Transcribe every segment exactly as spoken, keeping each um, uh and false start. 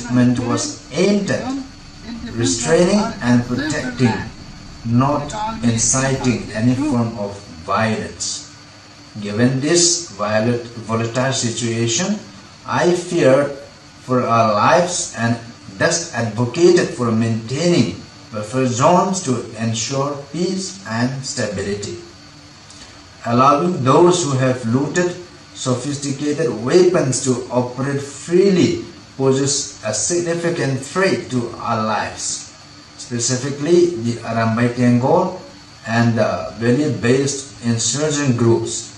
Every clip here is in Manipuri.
movement was aimed at restraining and protecting, not inciting any form of violence. Given this violet-, volatile situation, I feared for our lives and thus advocated for maintaining buffer zones to ensure peace and stability. Allowing those who have looted sophisticated weapons to operate freely poses a significant threat to our lives, specifically the Arambai Tenggol and the valley-based insurgent groups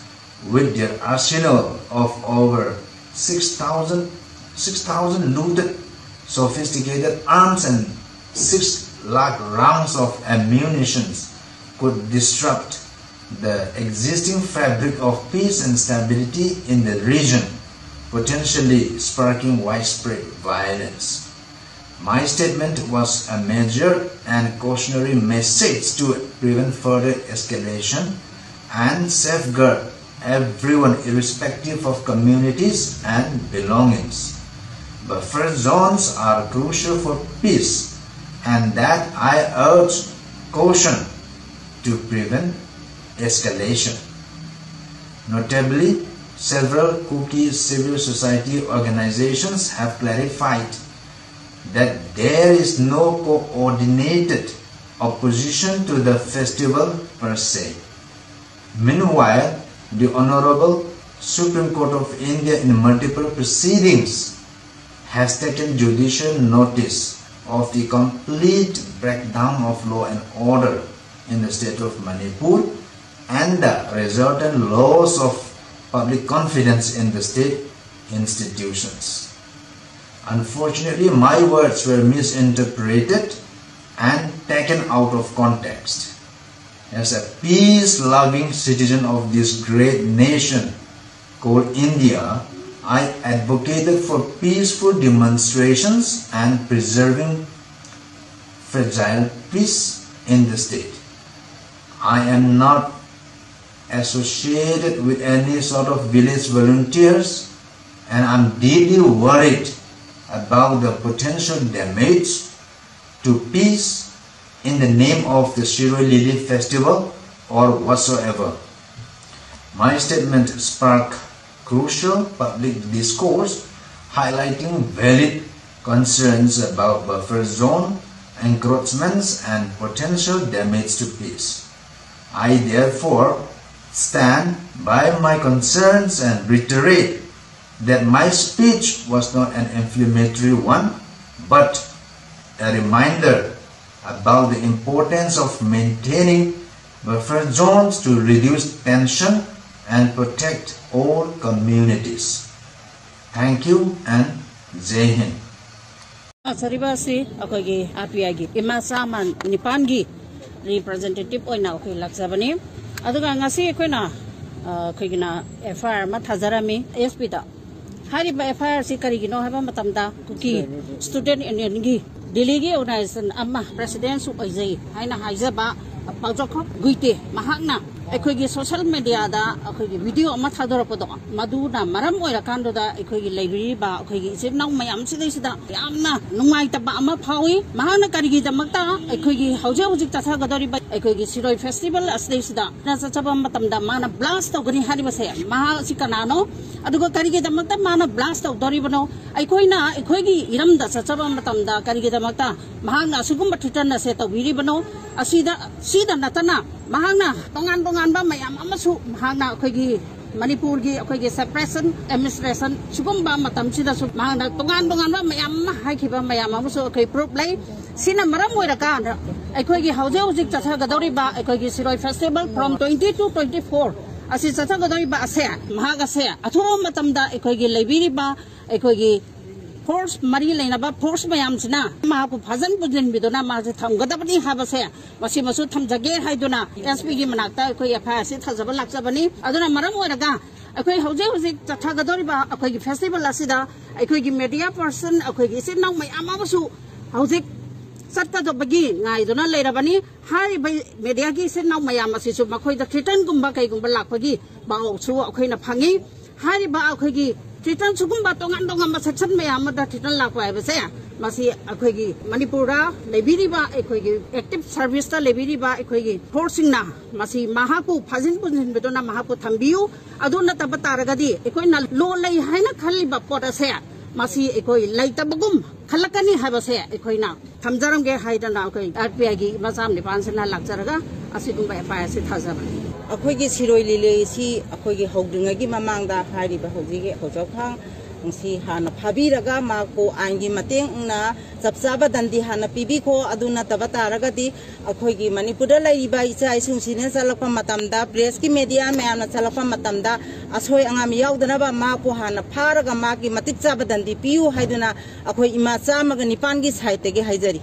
with their arsenal of over six thousand, six thousand looted sophisticated arms and six lakh rounds of ammunition could disrupt the existing fabric of peace and stability in the region, potentially sparking widespread violence. My statement was a major and cautionary message to prevent further escalation and safeguard everyone irrespective of communities and belongings. Buffer zones are crucial for peace, and that I urge caution to prevent escalation. Notably, several Kuki civil society organizations have clarified that there is no coordinated opposition to the festival per se. Meanwhile, the Honorable Supreme Court of India in multiple proceedings has taken judicial notice of the complete breakdown of law and order in the state of Manipur and the resultant loss of public confidence in the state institutions. Unfortunately, my words were misinterpreted and taken out of context. As a peace-loving citizen of this great nation called India, I advocated for peaceful demonstrations and preserving fragile peace in the state. I am not associated with any sort of village volunteers, and I'm deeply worried about the potential damage to peace in the name of the Shirui Lily Festival or whatsoever. My statement sparked crucial public discourse highlighting valid concerns about buffer zone encroachments and potential damage to peace. I therefore stand by my concerns and reiterate that my speech was not an inflammatory one, but a reminder about the importance of maintaining buffer zones to reduce tension and protect all communities. Thank you and Jai Hind. ꯂꯥꯛꯆꯔꯤꯕ ꯑꯁꯤ ꯑꯩꯈꯣꯏꯒꯤ ꯑꯥꯔ ꯄꯤ ꯑꯥꯏꯒꯤ ꯏꯃꯥ ꯆꯥꯝꯃ ꯅꯤꯄꯥꯟꯒꯤ ꯔꯤꯄ꯭ꯔꯖꯦꯟꯇꯦꯇꯤꯚ ꯑꯣꯏꯅ ꯑꯩꯈꯣꯏ ꯂꯥꯛꯆꯕꯅꯤ꯫ ꯑꯗꯨꯒ ꯉꯁꯤ ꯑꯩꯈꯣꯏꯅ ꯑ, ꯑꯩꯈꯣꯏꯒꯤꯅ ꯑꯦꯐ ꯑꯥꯏ ꯑꯥꯔ ꯑꯃ ꯊꯥꯖꯔꯝꯃꯤ ꯑꯦꯁ ꯄꯤꯗ꯫ ꯍꯥꯏꯔꯤꯕ ꯑꯦꯐ ꯑꯥꯏ ꯑꯥꯔ ꯑꯁꯤ ꯀꯔꯤꯒꯤꯅꯣ ꯍꯥꯏꯕ ꯃꯇꯝꯗ ꯀꯨꯀꯤ ꯁ꯭ꯇꯨꯗꯦꯟꯠ ꯌꯨꯅꯤꯌꯟꯒꯤ ꯗꯤꯜꯂꯤꯒꯤ ꯑꯣꯔꯒꯅꯥꯏꯖꯦꯁꯟ ꯑꯃ ꯄ꯭ꯔꯦꯁꯤꯗꯦꯟꯠꯁꯨ ꯑꯣꯏꯖꯩ ꯍꯥꯏꯅ ꯍꯥꯏꯖꯕ ꯄꯥꯎꯖꯈꯣꯛ ꯒꯨꯏꯇꯦ ꯃꯍꯥꯛꯅ ꯑꯩꯈꯣꯏꯒꯤ ꯁꯣꯁꯤꯌꯦꯜ ꯃꯦꯗꯤꯌꯥꯗ ꯑꯩꯈꯣꯏꯒꯤ ꯚꯤꯗꯤꯑꯣ ꯑꯃ ꯊꯥꯗꯣꯔꯛꯄꯗꯣ, ꯃꯗꯨꯅ ꯃꯔꯝ ꯑꯣꯏꯔꯀꯥꯟꯗꯨꯗ ꯑꯩꯈꯣꯏꯒꯤ ꯂꯩꯕꯤꯔꯤꯕ ꯑꯩꯈꯣꯏꯒꯤ ꯏꯆꯤꯜ ꯏꯅꯥꯎ ꯃꯌꯥꯝꯁꯤꯗꯩꯁꯤꯗ ꯌꯥꯝꯅ ꯅꯨꯡꯉꯥꯏꯇꯕ ꯑꯃ ꯐꯥꯎꯏ꯫ ꯃꯍꯥꯛꯅ ꯀꯔꯤꯒꯤꯗꯃꯛꯇ ꯑꯩꯈꯣꯏꯒꯤ ꯍꯧꯖꯤꯛ ꯍꯧꯖꯤꯛ ꯆꯠꯊꯒꯗꯧꯔꯤꯕ ꯑꯩꯈꯣꯏꯒꯤ ꯁꯤꯔꯣꯏ ꯐꯦꯁꯇꯤꯚꯦꯜ ꯑꯁꯤꯗꯩꯁꯤꯗ ꯆꯠꯆꯕ ꯃꯇꯝꯗ ꯃꯥꯅ ꯕ꯭ꯂꯥꯁ ꯇꯧꯒꯅꯤ ꯍꯥꯏꯔꯤꯕꯁꯦ, ꯃꯍꯥꯛ ꯑꯁꯤ ꯀꯅꯥꯅꯣ? ꯑꯗꯨꯒ ꯀꯔꯤꯒꯤꯗꯃꯛꯇ ꯃꯥꯅ ꯕ꯭ꯂꯥꯁ ꯇꯧꯗꯧꯔꯤꯕꯅꯣ? ꯑꯩꯈꯣꯏꯅ ꯑꯩꯈꯣꯏꯒꯤ ꯏꯔꯝꯗ ꯆꯠꯆꯕ ꯃꯇꯝꯗ ꯀꯔꯤꯒꯤꯗꯃꯛꯇ ꯃꯍꯥꯛꯅ ꯑꯁꯤꯒꯨꯝꯕ ꯊ꯭ꯔꯤꯇꯟ ꯑꯁꯦ ꯇꯧꯕꯤꯔꯤꯕꯅꯣ? ꯑꯁꯤꯗ, ꯁꯤꯗ ꯅꯠꯇꯅ ꯃꯍꯥꯛꯅ ꯇꯣꯉꯥꯟ ꯇꯣꯉꯥꯟꯕ ꯃꯌꯥꯝ ꯑꯃꯁꯨ ꯃꯍꯥꯛꯅ ꯑꯩꯈꯣꯏꯒꯤ ꯃꯅꯤꯄꯨꯔꯒꯤ ꯑꯩꯈꯣꯏꯒꯤ ꯁꯦꯄꯔꯦꯁꯟ ꯑꯦꯗꯃꯤꯅꯤꯁꯇ꯭ꯔꯦꯁꯟ ꯁꯤꯒꯨꯝꯕ ꯃꯇꯝꯁꯤꯗꯁꯨ ꯃꯍꯥꯛꯅ ꯇꯣꯉꯥꯟ ꯇꯣꯉꯥꯟꯕ ꯃꯌꯥꯝ ꯑꯃ ꯍꯥꯏꯈꯤꯕ ꯃꯌꯥꯝ ꯑꯃꯁꯨ ꯑꯩꯈꯣꯏ ꯄ꯭ꯔꯨꯐ ꯂꯩ꯫ ꯁꯤꯅ ꯃꯔꯝ ꯑꯣꯏꯔꯀꯥꯟꯗ ꯑꯩꯈꯣꯏꯒꯤ ꯍꯧꯖꯤꯛ ꯍꯧꯖꯤꯛ ꯆꯠꯊꯒꯗꯧꯔꯤꯕ ꯑꯩꯈꯣꯏꯒꯤ ꯁꯤꯔꯣꯏ festival from twenty to twenty four ꯑꯁꯤ ꯆꯠꯊꯒꯗꯧꯔꯤꯕ ꯑꯁꯦ ꯃꯍꯥꯛ ꯑꯁꯦ ꯑꯊꯨꯕ ꯃꯇꯝꯗ ꯑꯩꯈꯣꯏꯒꯤ ꯂꯩꯕꯤꯔꯤꯕ ꯑꯩꯈꯣꯏꯒꯤ ꯐꯣꯔꯁ ꯃꯔꯤ ꯂꯩꯅꯕ ꯐꯣꯔꯁ ꯃꯌꯥꯝꯁꯤꯅ ꯃꯍꯥꯛꯄꯨ ꯐꯥꯖꯤꯟ ꯄꯨꯟꯁꯤꯟꯕꯤꯗꯨꯅ ꯃꯥꯁꯦ ꯊꯝꯒꯗꯕꯅꯤ ꯍꯥꯏꯕꯁꯦ ꯃꯁꯤꯃꯁꯨ ꯊꯝꯖꯒꯦ ꯍꯥꯏꯗꯨꯅ ꯑꯦꯁ ꯄꯤꯒꯤ ꯃꯅꯥꯛꯇ ꯑꯩꯈꯣꯏ ꯑꯦꯐ ꯑꯥꯏ ꯑꯥꯔ ꯑꯁꯤ ꯊꯥꯖꯕ ꯂꯥꯛꯆꯕꯅꯤ꯫ ꯑꯗꯨꯅ ꯃꯔꯝ ꯑꯣꯏꯔꯒ ꯑꯩꯈꯣꯏ ꯍꯧꯖꯤꯛ ꯍꯧꯖꯤꯛ ꯆꯠꯊꯒꯗꯧꯔꯤꯕ ꯑꯩꯈꯣꯏꯒꯤ ꯐꯦꯁꯇꯤꯚꯦꯜ ꯑꯁꯤꯗ ꯑꯩꯈꯣꯏꯒꯤ ꯃꯦꯗꯤꯌꯥ ꯄꯔꯁꯟ ꯑꯩꯈꯣꯏꯒꯤ ꯏꯆꯤꯟ ꯏꯅꯥꯎ ꯃꯌꯥꯝ ꯑꯃꯁꯨ ꯍꯧꯖꯤꯛ ꯆꯠꯀꯗꯕꯒꯤ ꯉꯥꯏꯗꯨꯅ ꯂꯩꯔꯕꯅꯤ꯫ ꯍꯥꯏꯔꯤꯕ ꯃꯦꯗꯤꯌꯥꯒꯤ ꯏꯆꯤꯟ ꯏꯅꯥꯎ ꯃꯌꯥꯝ ꯑꯁꯤꯁꯨ ꯃꯈꯣꯏꯗ ꯊ꯭ꯔꯤꯇꯟꯒꯨꯝꯕ ꯀꯩꯒꯨꯝꯕ ꯂꯥꯛꯄꯒꯤ ꯄꯥꯎꯁꯨ ꯑꯩꯈꯣꯏꯅ ꯐꯪꯉꯤ꯫ ꯍꯥꯏꯔꯤꯕ ꯑꯩꯈꯣꯏꯒꯤ ꯊ꯭ꯔꯦꯇꯟ, ꯁꯤꯒꯨꯝꯕ ꯇꯣꯉꯥꯟ ꯇꯣꯉꯥꯟꯕ ꯁꯦꯛꯁꯟ ꯃꯌꯥꯝ ꯑꯃꯗ ꯊ꯭ꯔꯦꯇꯟ ꯂꯥꯛꯄ ꯍꯥꯏꯕꯁꯦ, ꯃꯁꯤ ꯑꯩꯈꯣꯏꯒꯤ ꯃꯅꯤꯄꯨꯔꯗ ꯂꯩꯕꯤꯔꯤꯕ, ꯑꯩꯈꯣꯏꯒꯤ ꯑꯦꯛꯇꯤꯚ ꯁꯔꯚꯤꯁꯇ ꯂꯩꯕꯤꯔꯤꯕ ꯑꯩꯈꯣꯏꯒꯤ ꯐꯣꯔꯁꯁꯤꯡꯅ ꯃꯁꯤ ꯃꯍꯥꯛꯄꯨ ꯐꯥꯖꯤꯟ ꯄꯨꯟꯁꯤꯟꯕꯤꯗꯨꯅ ꯃꯍꯥꯛꯄꯨ ꯊꯝꯕꯤꯌꯨ꯫ ꯑꯗꯨ ꯅꯠꯇꯕ ꯇꯥꯔꯒꯗꯤ ꯑꯩꯈꯣꯏꯅ ꯂꯣ ꯂꯩ ꯍꯥꯏꯅ ꯈꯜꯂꯤꯕ ꯄꯣꯠ ꯑꯁꯦ ꯃꯁꯤ ꯑꯩꯈꯣꯏ ꯂꯩꯇꯕꯒꯨꯝ ꯈꯜꯂꯛꯀꯅꯤ ꯍꯥꯏꯕꯁꯦ ꯑꯩꯈꯣꯏꯅ ꯊꯝꯖꯔꯝꯒꯦ ꯍꯥꯏꯗꯅ ꯑꯩꯈꯣꯏ ꯑꯥꯔ ꯄꯤ ꯑꯥꯏꯒꯤ ꯃꯆꯥ ꯅꯤꯄꯥꯟꯁꯤꯅ ꯂꯥꯛꯆꯔꯒ ꯑꯁꯤꯒꯨꯝꯕ ꯑꯦꯐ ꯑꯥꯏ ꯑꯥꯔꯁꯤ ꯊꯥꯖꯕꯅꯤ꯫ ꯑꯩꯈꯣꯏꯒꯤ ꯁꯤꯔꯣꯏ ꯂꯤꯂꯤ ꯑꯁꯤ ꯑꯩꯈꯣꯏꯒꯤ ꯍꯧꯗ꯭ꯔꯤꯉꯩꯒꯤ ꯃꯃꯥꯡꯗ ꯍꯥꯏꯔꯤꯕ ꯍꯧꯖꯤꯛꯀꯤ ꯍꯧꯖꯧꯈꯥꯡ ꯁꯤ ꯍꯥꯟꯅ ꯐꯥꯕꯤꯔꯒ ꯃꯍꯥꯛꯄꯨ ꯑꯥꯏꯟꯒꯤ ꯃꯇꯦꯡꯅ ꯆꯞ ꯆꯥꯕ ꯗꯟꯗꯤ ꯍꯥꯟꯅ ꯄꯤꯕꯤꯈꯣ꯫ ꯑꯗꯨ ꯅꯠꯇꯕ ꯇꯥꯔꯒꯗꯤ ꯑꯩꯈꯣꯏꯒꯤ ꯃꯅꯤꯄꯨꯔꯗ ꯂꯩꯔꯤꯕ ꯏꯆꯥ ꯏꯁꯨꯁꯤꯡꯅ ꯆꯠꯂꯛꯄ ꯃꯇꯝꯗ, ꯄ꯭ꯔꯦꯁꯀꯤ ꯃꯦꯗꯤꯌꯥ ꯃꯌꯥꯝꯅ ꯆꯠꯂꯛꯄ ꯃꯇꯝꯗ ꯑꯁꯣꯏ ꯑꯉꯥꯝ ꯌꯥꯎꯗꯅꯕ ꯃꯍꯥꯛꯄꯨ ꯍꯥꯟꯅ ꯐꯥꯔꯒ ꯃꯍꯥꯛꯀꯤ ꯃꯇꯤꯛ ꯆꯥꯕ ꯗꯟꯗꯤ ꯄꯤꯌꯨ ꯍꯥꯏꯗꯨꯅ ꯑꯩꯈꯣꯏ ꯏꯃꯥ ꯆꯥꯝꯃꯒ ꯅꯤꯄꯥꯟꯒꯤ ꯁꯥꯏꯠꯇꯒꯤ ꯍꯥꯏꯖꯔꯤ꯫